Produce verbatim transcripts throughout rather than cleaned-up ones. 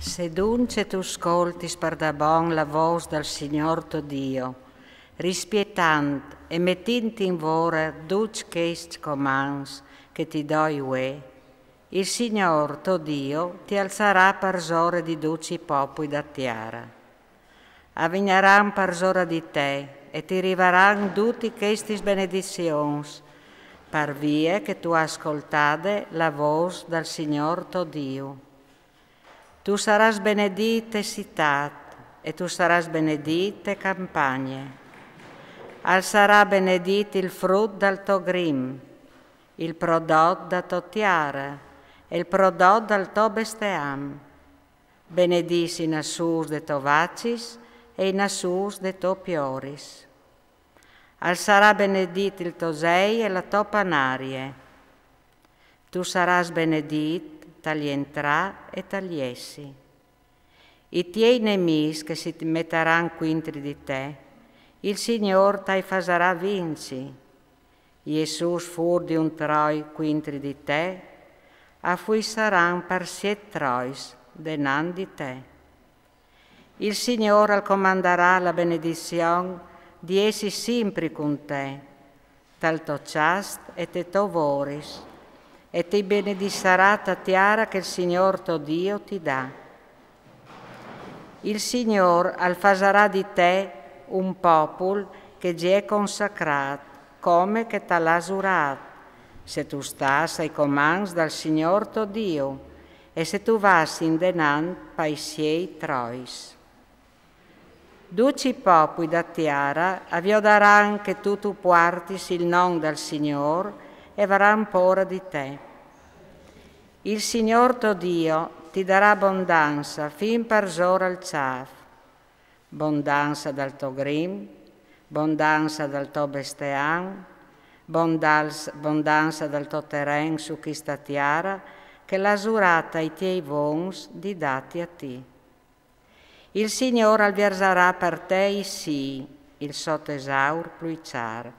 Se dunce tu scoltis par da bon la vôs dal Signôr to Diu, rispietant e metint in vore ducj chescj comants che ti doi vuê, il Signôr to Diu ti alçarà parsore di ducj i popui da tiara. A vignaran parsora di te e ti rivaran dutis chestis benedizions, par vie che tu âs scoltade la vôs dal Signôr to Diu. Tu sarâs benedît te citât e tu sarâs benedît te campagne. Al sarà benedît il frut dal to grim, il prodot da to tiara e il prodot dal to besteam. Benedîs i nassûs de to vacis e i nassûs de to pioris. Al sarà benedît il to zei e la to panarie. Tu sarâs benedît tal jentrâ e tal jessi. I tiei nemîs che si metaran cuintri di te, il Signôr tai fasarà vinci. Jessûts fûr di un troi cuintri di te, a fuissaran par siet trois denant di te. Il Signôr al comandarà la benedizion di essi simpri cun te, tal to cjast e te to voris, e ti benedissarà ta tiara che il Signôr to Diu ti dà. Il Signôr al fasarà di te un popul che gji è consacrât, come che tal à zurât, se tu stâs ai comants dal Signôr to Diu e se tu vâs indenant pai siei trois. Ducj i popui da tiara a viodaran che tu tu puartis il non dal Signôr e varan pôra di te. Il Signôr to Diu ti darà bondansa fin parsora al cjâf, bondansa dal to grim, bondansa dal to besteam, bondals-, bondansa dal to teren su chista tiara che al à zurât ai tiei vons di dâti a ti. Il Signôr al viersarà par te i sî, il so tesaur plui cjâr,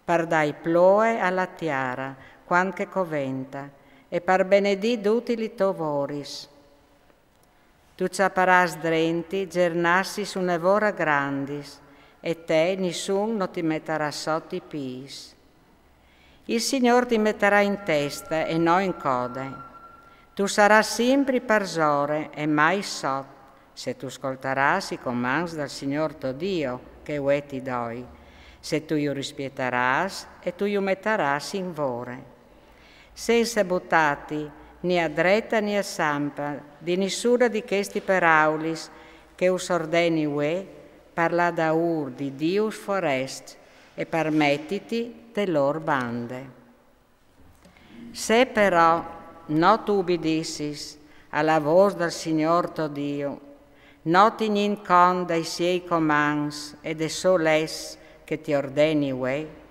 par dâi ploe a la tiara cuant che coventa e par benedî dutis lis tos voris. Tu cjaparâs drenti gernassis une vore grandis e te nissun no ti metarà sot i pîts. Il Signôr ti metarà in teste e no in code. Tu sarâs simpri parsore e mai sot, se tu scoltarâs i comants dal Signôr to Diu che vuê ti doi, se tu ju rispietarâs e tu ju metarâs in vore. Sensa butâti ni a dreta ni a sanca di nissuna di chestis peraulis che us ordeni vuê, par lâ daûr di dius forescj e par metiti te lôr bande. Se però no tu ubidissis a la vôs dal Signôr to Diu, no tignint cont dai siei comants e des sôs leçs che ti ordeni vuê,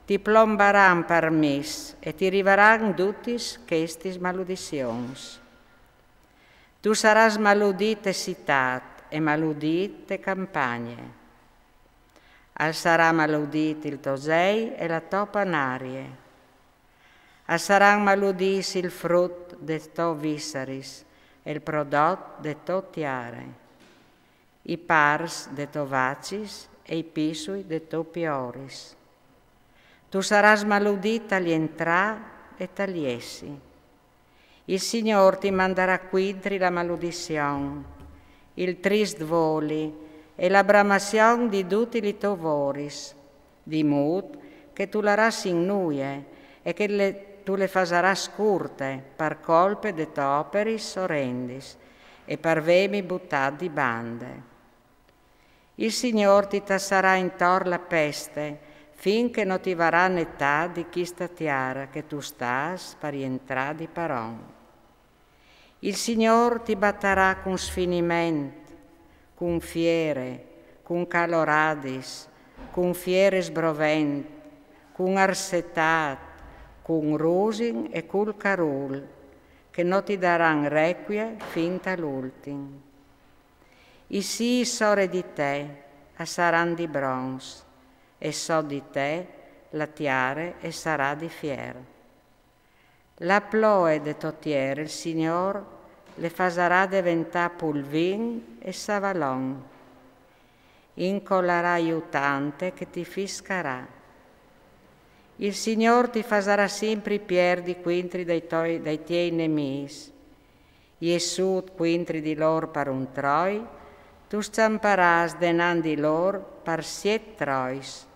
ti plombaran par mis e ti rivaran dutis chestis maludizions. Tu sarâs maludît te citât e maludît te campagne. Al sarà maludît il to zei e la to panarie. A saran maludîts il frut des tos vissaris e il prodot de tô tiare, i pars de tô vacis e i pissui de tô pioris. Tu sarâs maludît tal jentrâ e tal jessi. Il Signôr ti mandarà cuintri la maludizion, il trist voli e la bramazion di dutis lis tos voris, di mût che tu larâs in nuie e che le, tu le fasarâs curte par colpe des tôs operis orendis e par vêmi butât di bande. Il Signôr ti tassarà intor la peste, fin che no ti varà netât di chista tiara che tu stâs par jentrâ di paron. Il Signôr ti batarà cun sfiniment, cun fiere, cun caloradis, cun fiere sbrovent, cun arsetât, cun rusin e cul carûl, che no ti daran requie fin tal ultin. I sîs sore di te a saran di brons, e sot di te la tiare e sarà di fier. La ploe de tô tiere il Signôr le fasarà deventâ pulvin e savalon. Incolarà jù tante che ti fiscarà. Il Signôr ti fasarà simpri pierdi cuintri dai, toi, dai tiei nemîs. Jessût cuintri di lôr par un troi, tu scjamparâs denant di lôr par siet trois,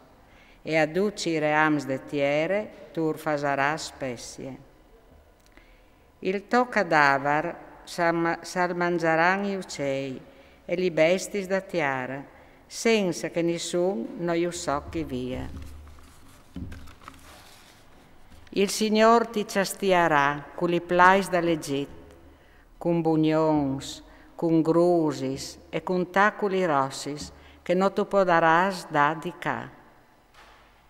e a ducj i reams de tiere tu ur fasarâs specie. Il to cadavar sal ma-, sal mangjaran i ucei e li bestiis da tiara, sensa che nissun no ju sochi via. Il Signôr ti cjastiarà cu li plais dal Egjit, cun bugnons, cun grusis e cun taculi rossis che no tu podarâs dâ di ca.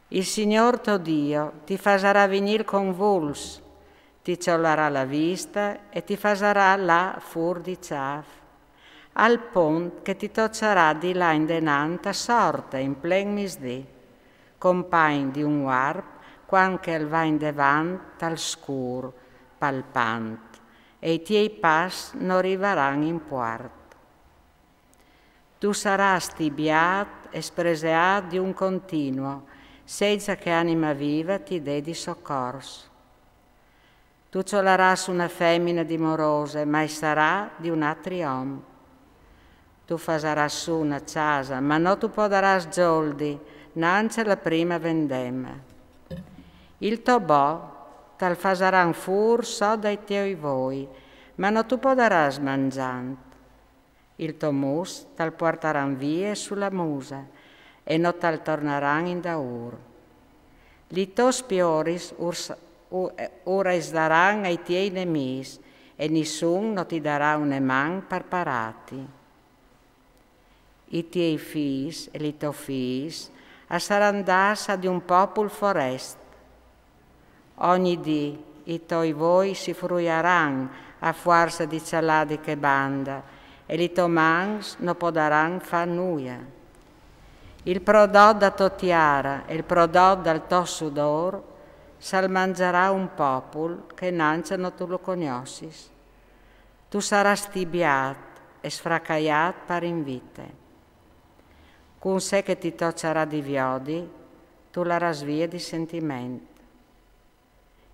Il Signôr to Diu ti fasarà vignî il convuls, ti cjolarà la vista e ti fasarà lâ fûr di cjâf, al pont che ti tocjarà di lâ indenant a sorte in plen misdì, compagn di un uarp, cuant che al va indevant tal scûr, palpant, e i tiei pas no rivaran in puart. Tu sarâs stibiât e spreseât di un continuo, sensa che anima viva ti dedi socors. Tu cjolarâs una femina di morose, ma i sarà di un altri om. Tu fasarâs sù una cjasa, ma no tu podarâs zoldi, nancje la prima vendema. Il to bo tal fasaran fûr sot dai tiei voi, ma no tu podarâs mangjant. Il to mus tal puartaran vie su la musa e no tal tornaran indaûr. Li tôs pioris ur s-, u-, eh, ur aisaran ai tiei nemîs e nissun no ti darà une man par parâti. I tiei fîs e li tô fîs a saran dâts a di un popul forest. Ogni dì i toi voi si frujaran a fuarsa di cjalâ di chê banda, e li tô mans no podaran fâ nuia. Il prodot da tô tiara e il prodot dal to sudôr sal mangjarà un popul che nancje no tu lu cognossis. Tu sarâs stibiât e sfracaiât par in vite. Cun ce che ti tocjarà di viodi, tu larâs vie di sentiment.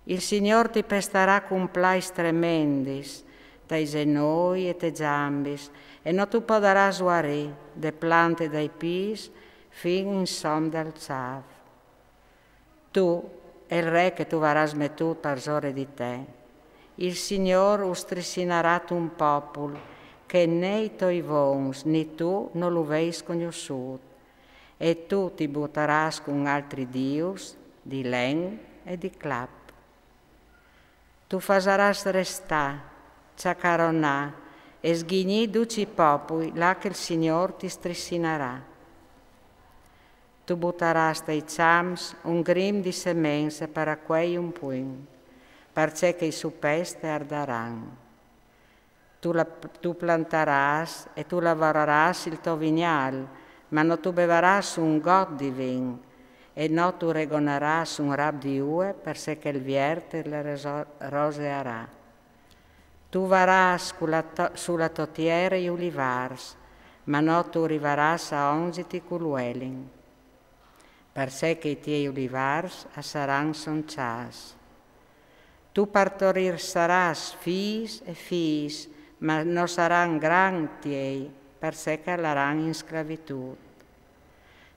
Il Signôr ti pestarà cun plais tremendis, tai zenoi e tes gjambis, e no tu podarâs vuarî, de plante dai pîts fin in som dal cjâf. Tu e il re che tu varâs metût parsore di te, il Signôr u strissinarà tun popul che ni i toi vons ni tu no lu veis cognossût, e tu ti butarâs cun altris dius di len e di clap. Tu fasarâs restâ, cjacaronâ e sghignî ducj i popui là che il Signôr ti strissinarà. Tu butarâs tai cjamps un grim di semense par racuei un puint, parcè che i sù pes te ardaran. Tu la, tu plantarâs e tu lavorarâs il to vignâl, ma no tu bevarâs un got di vin, e no tu regonarâs un rap di ue, parcè che il viert te le reso-, rosearà. Tu varâs cu la to-, su la tô tiere i ulivârs, ma no tu rivarâs aonzi ti culuelin, parcè che i tiei ulivârs a saran soncjâts. Tu partorisarâs fîs e fiis, ma no saran grant tiei, parcè che a laran in sclavitût.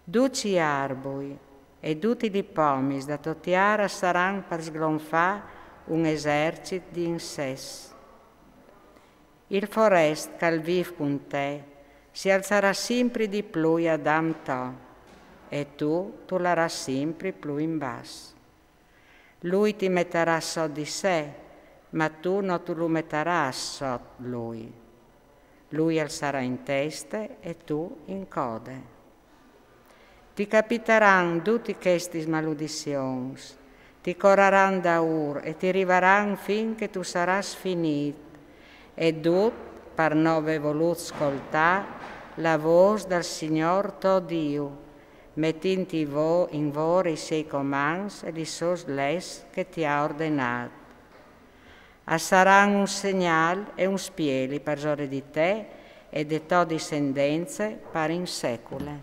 Ducj i arbui e dutis lis pomis da tô tiara a saran par sglonfâ un esercit di insets. Il forest che al vîf cun te si alzarà simpri di plui adamp to, e tu tu larâs simpri plui in bas. Lui ti metarà sot di se, ma tu no tu lu metarâs sot lui. Lui al sarà in teste e tu in code. Ti capitaran dutis chestis maludizions, ti coraran daûr e ti rivaran fin che tu sarâs finît, e dut par no vê volût scoltâ la vôs dal Signôr to Diu, metint in vo-, in vore i siei comants e lis sôs leçs che ti à ordenât. A saran un segnâl e un spieli parsore di te e de tô discendence par in secule.